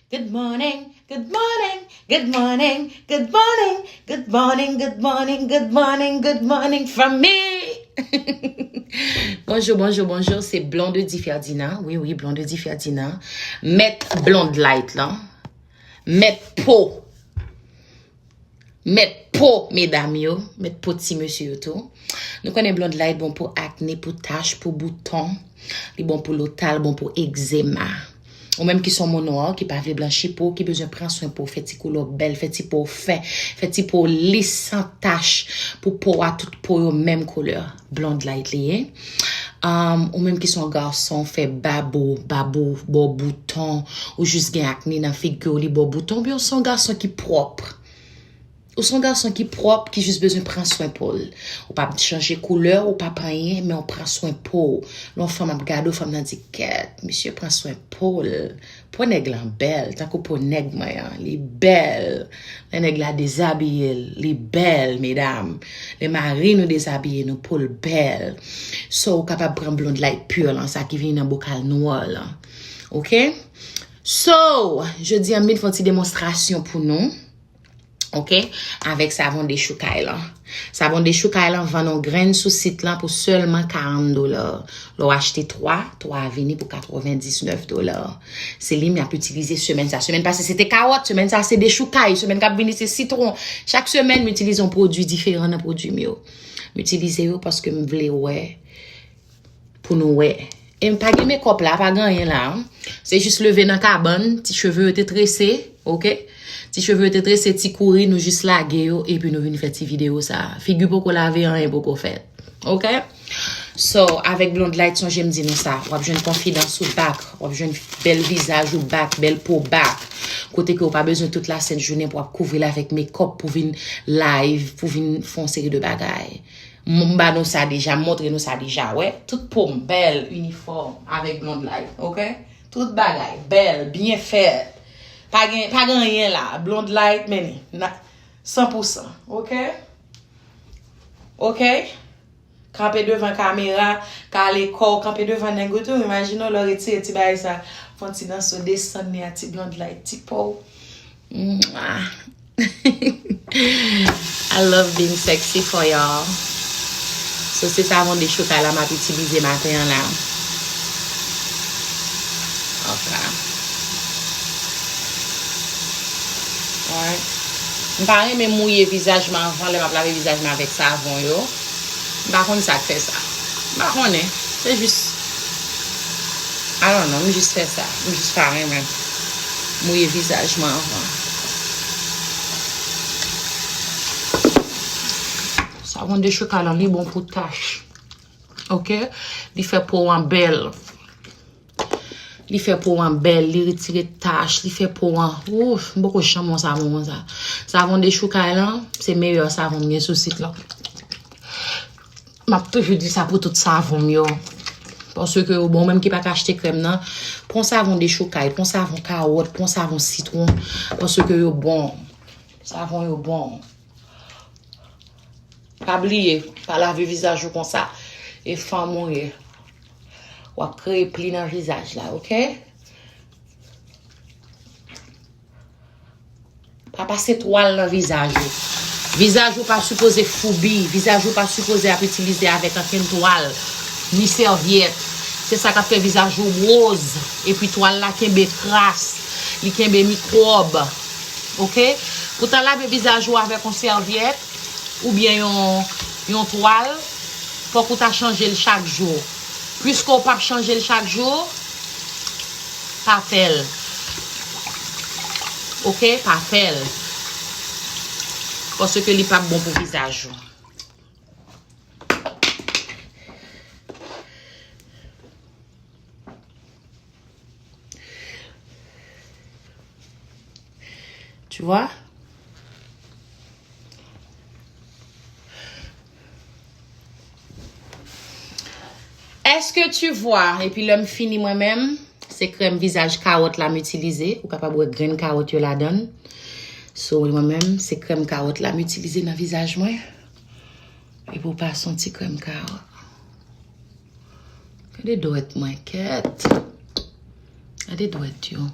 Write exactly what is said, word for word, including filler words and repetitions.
Good morning, good morning, good morning, good morning, good morning, good morning, good morning, good morning from me. Bonjou, bonjou, bonjou, se Blondedy Ferdinand. Wi, wi, Blondedy Ferdinand. Mèt Blonde Light lan. Mèt po. Mèt po medam yo, mèt po ti mesye yo tou. Nou konnen Blonde Light bon pou akne, pou tach, pou bouton. Li bon pou lotal, bon pou egzema. Ou menm ki son monwa, ki pa vle blanchi po, ki bezwen pran swen po, fè ti koulè w bèl, fè ti po w fen, fè ti po w lis san tach, pou po a tout po yo menm koulè. Blonde Light li ye. Um, ou menm ki son gason, fè bab ou, bab ou ba w bouton, ou jis gen akne nan figi w, li ba w bouton, oubyen ou son gason ki pwòp. Ou se yon gason ki pwòp, ki jis bezwen pran swen po l. Ou p ap chanje koulè, ou p ap anyen, men ou pran swen po w. Lè yon fanm ap gade w, fanm nan di, kèt, misye pran swen po l. Po nèg lan bèl, tankou po nèg mwen an, li bèl. Lè nèg la dezabiye l, li bèl, medam. Lè mari nou dezabiye nou, po l bèl. So, ou kapab pran Blonde Light Pure lan, sa ki vini nan bokal nwa lan. Oke? So, jodi a, m vin fè yon ti demonstrasyon pou nou. Oke? Avèk savon dechoukay lan. Savon dechoukay lan vann yon grenn sou sit lan pou sèlman karant dola. Lè w achte twa, twa a vini pou katrevendiznèf dola. Se li m ap itilize semèn sa. Semèn pase se te kawòt, semèn sa se dechoukay, semèn k ap vini se sitwon. Chak semèn m itilize yon pwodui diferan nan pwodui m yo. M itilize yo paske m vle wè pou nou wè. E m pa gen mekòp la, pa gen anyen la. Se jis leve nan kabann, ti cheve yo te trese, oke? Ti cheve yo te trese, ti kouri, nou jis lage yo, epi nou vin fè ti videyo sa. Figi poko lave, anyen poko fèt. Oke? So, avèk Blonde Light, sonje m di nou sa, w ap jwenn konfidans ou back, w ap jwenn bèl vizaj ou back, bèl po back. Kote ke w pa bezwen tout lasent jounen pou w ap kouvri l avèk mekòp, pou vin live, pou vin fè yon seri de bagay. M, m ba nou sa deja, m montre nou sa deja, wè. Tout po m bèl, inifòm, avèk Blonde Light, oke? Tout bagay, bèl, byen fèt. Pa gen, pa gen anyen la. Blonde Light, men li, na, san pou san, oke? Oke? Kanpe devan kamera, kale kò w, kanpe devan nèg ou tou. Imajine w lè w retire ti bagay sa, fè yon ti danse w desann li a ti Blonde Light, ti po w. Mwah. I love being sexy for y'all. So, se savon dechoukay la m ap itilize maten an la. Ok. Alright. M pa renmen mouye vizaj mwen anvan lè m ap lave vizaj mwen avèk savon yo. M pa konn sa k fè sa. M pa konnen. Se jis, I don't know, m jis fè sa. M jis pa renmen mouye vizaj mwen anvan. Savon dechoukay lan, li bon pou tach. Oke? Li fè po an bèl. Li fè po an bèl, li retire tach, li fè po an, ouf, m poko janm wè yon savon konsa. Savon dechoukay lan, se meyè savon m gen sou sit lan. M ap toujou di sa pou tout savon m yo. Paske yo bon, menm ki pa ka achte krèm nan, pran savon dechoukay, pran savon kawòt, pran savon sitwon, paske yo bon. Savon yo bon. Pa bliye, pa lave vizaj ou konsa. E fanm ou ye. W ap kreye pli nan vizaj la, oke? Pa pase twal nan vizaj ou. Vizaj ou pa sipoze foubi. Vizaj ou pa sipoze ap itilize avèk ankenn twal, ni sèvyèt. Se sa k ap fè vizaj ou woz. Epi twal la kenbe kras. Li kenbe mikwòb. Oke? Pou ta lave vizaj ou avèk yon sèvyèt, oubyen yon, yon twal, fòk ou ta chanje l chak jou. Piske w p ap chanje l chak jou, pa fè l. Oke? Pa fè l. Paske li p ap bon pou vizaj ou. Tu vois? Est-ce que tu vois? Epi lè m fini mwen menm, se krèm vizaj kawòt la m itilize. Ou kapab wè grenn kawòt yo ladan l. So, mwen menm, se krèm kawòt la m itilize nan vizaj mwen. Epi w pase yon ti krèm kawòt. Gade dwèt mwen, kèt. Gade dwèt yo.